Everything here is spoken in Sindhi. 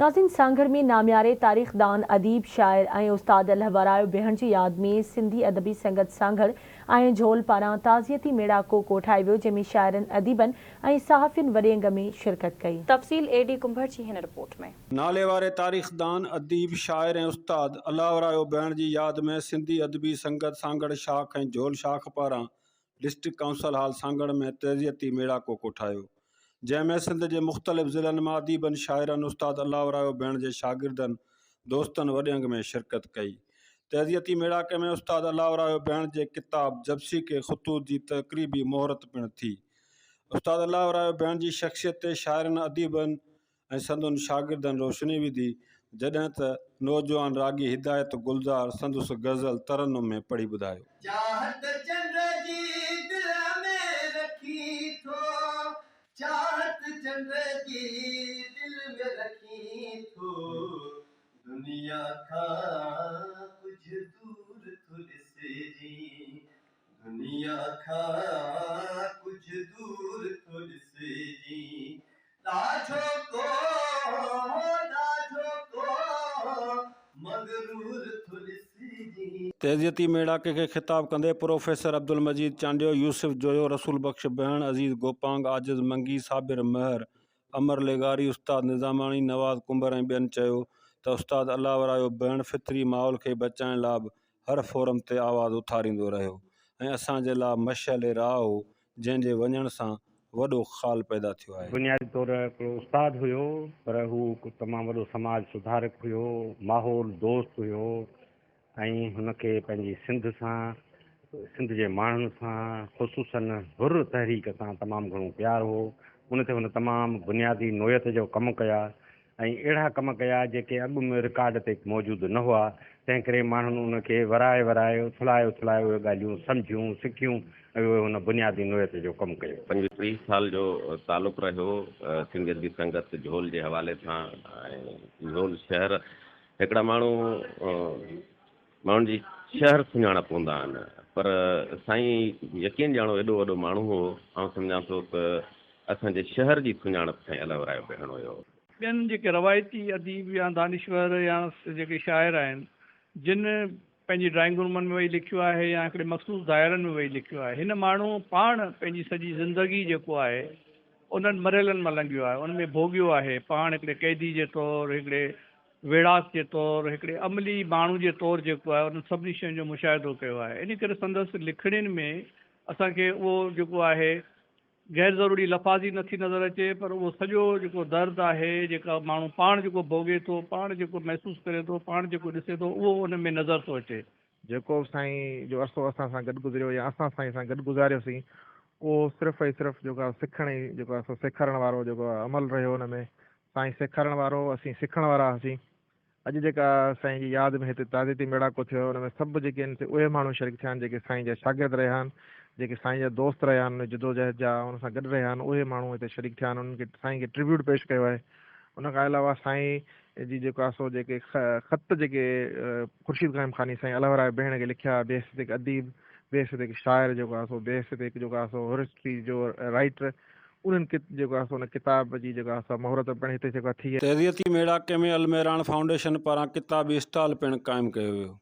ناظرين سانگهڙ ۾ نامياري تاريخدان، اديب، شاعر ۽ استاد الهورايو بيهڻ جي ياد ۾ سنڌي ادبي سنگت سانگهڙ ۽ جهول پاران تعزيتي ميڙاڪو ڪوٺايو ويو جنهن ۾ شاعرن، اديبن ۽ صحافين وڏي انگ ۾ شرڪت ڪئي. تفصيل اي ڊي ڪنڀر جي هن رپورٽ ۾. ناليواري تاريخدان، اديب، شاعر ۽ استاد الهورايو بيهڻ جي ياد ۾ سنڌي ادبي سنگت سانگهڙ شاخ ۽ جهول شاخ پاران ڊسٽرڪٽ ڪائونسل هال سانگهڙ ۾ تعزيتي ميڙاڪو ڪوٺايو، جنهن ۾ سنڌ جي مختلف ضلعن مان اديبن، شاعرن، استاد الله ورايو ڀيڻ جي شاگردن، دوستن وڏي انگ ۾ شرڪت ڪئي. تعزيتي ميڙاڪي ۾ استاد الله ورايو ڀيڻ جي ڪتاب جپسي ڪي خطوط جي تقريبي مهورت پڻ ٿي. استاد الله ورايو ڀيڻ جي شخصيت تي شاعرن، اديبن، ۽ سندن شاگردن روشني وڌي، جڏهن ته نوجوان راڳي هدايت گلزار سندس غزل ترنم ۾ پڙهي ٻڌايو. چاهت چنڊ جي دل ۾ رکين ٿو، چاهت چنڊ جي دل ۾ رکين ٿو، دنيا کان ڪجهه دور ٿو ڏسجين، دنيا کان ڪجهه دور ٿو ڏسجين، ڏاڍو ڪو ڏاڍو ڪو مغرور ٿو ڏسجين. تعزيتي ميڙاڪي کي خطاب ڪندي پروفيسر عبدالمجيد چانڊيو، يوسف جويو، رسول بخش بهڻ، عزيز گوپانگ، عاجز منگي، صابر مهر، امر لغاري، استاد نظاماڻي، نواز ڪنڀر ۽ ٻين چيو ته استاد الله ورايو بهڻ فطري ماحول کي بچائڻ لا به هر فورم تي آواز اٿاريندو رهيو ۽ اسان جي لا مشعل راهه هو جنهن جي وڃڻ سان وڏو خال پيدا ٿيو آهي. بنيادي طور هڪڙو استاد هيو پر هو هڪ تمام وڏو سماج سڌارڪ هيو، ماحول دوست هيو ۽ هن کي پنهنجي سنڌ سان، سنڌ جي ماڻهن سان خصوصاً حر تحريڪ سان تمام گهڻو پيار هو. ان تي هن تمام بنيادي نوعيت جو ڪم ڪيا ۽ اهڙا ڪم ڪيا جيڪي اڳ ۾ رڪارڊ تي موجود نه هئا، تنهن ڪري ماڻهن ان کي ورائي ورائي، اٿلائي اٿلائي اهي ڳالهيون سمجهيون، سکيون ۽ اهي هن بنيادي نوعيت جو ڪم ڪيو. 25 ٽيھ سال جو تعلق رهيو سنڌي ادبي سنگت جهول جي حوالي سان ۽ جهول شهر هڪڙا ماڻهو ماڻهن جي شهر سڃاڻپ هوندا آهن پر سائين يقين ڄاڻو ايڏو وڏو ماڻهو هو آئون سمجهان ٿو ته اسان جي شهر جي سڃاڻپ سائين الهورايو بهڻ هيو. ٻين جيڪي روايتي اديب يا دانشور يا جيڪي شاعر آهن جن پنهنجي ڊرائنگ رومن ۾ ويهي لکيو آهي يا هڪڙي مخصوص دائرن ۾ ويهي لکيو آهي هن ماڻهو پاڻ پنهنجي سڄي زندگي جيڪو آهي انهن مرحلن مان لنگهيو آهي ان ۾ ڀوڳيو آهي پاڻ هڪڙي قيدي جي طور هڪڙي ويڙهاڪ جي طور، هڪڙي عملي ماڻهو جي طور جيڪو آهي انهن سڀني شين جو مشاهدو ڪيو آهي. ان ڪري سندس لکڻين ۾ اسان کي اهو جيڪو آهي غير ضروري لفاظي نٿي نظر اچي پر اهو سڄو جيڪو درد آهي، جيڪا ماڻهو پاڻ جيڪو ڀوڳي ٿو، پاڻ جيڪو محسوس ڪري ٿو، پاڻ جيڪو ڏسي ٿو اهو ان ۾ نظر ٿو اچي. جيڪو به سائين جو عرصو اسان سان گڏ گذريو يا اسان سائين سان گڏ گذاريوسين اهو صرف ۽ صرف جيڪو آهي سکڻ ۽ جيڪو آهي سو سيکارڻ وارو جيڪو آهي عمل رهيو ان ۾ سائين سيکارڻ وارو هو، اسين سکڻ وارا هئاسين. اڄ جيڪا سائين جي ياد ۾ هتي تعزيتي ميڙاڪو ٿيو آهي، ان ۾ سڀ جيڪي آهن سي اهي ماڻهو شريڪ ٿيا آهن، جيڪي سائين جا شاگرد رهيا آهن، جيڪي سائين جا دوست رهيا آهن، ان جدوجهد جا ان سان گڏ رهيا آهن، اهي ماڻهو هتي شريڪ ٿيا آهن، انهن کي سائين کي ٽربيوٽ پيش ڪيو آهي. ان کان علاوه سائين جي جيڪو آهي سو جيڪي خط جيڪي خورشيد قائم خاني سائين الهورايو بهڻ کي لکيا، بحيثيت هڪ اديب، بحيثيت هڪ شاعر جيڪو آهي سو بحيثيت هڪ جيڪو آهي سو هرسٽري جو رائيٽر، انهن کي جيڪو آهي سو ان ڪتاب جي جيڪو آهي سا مهورت پڻ هتي جيڪو آهي ٿي. تعزيتي ميڙاڪي ۾ المهراڻ فائونڊيشن پاران ڪتابي اسٽال پڻ قائم ڪيو ويو.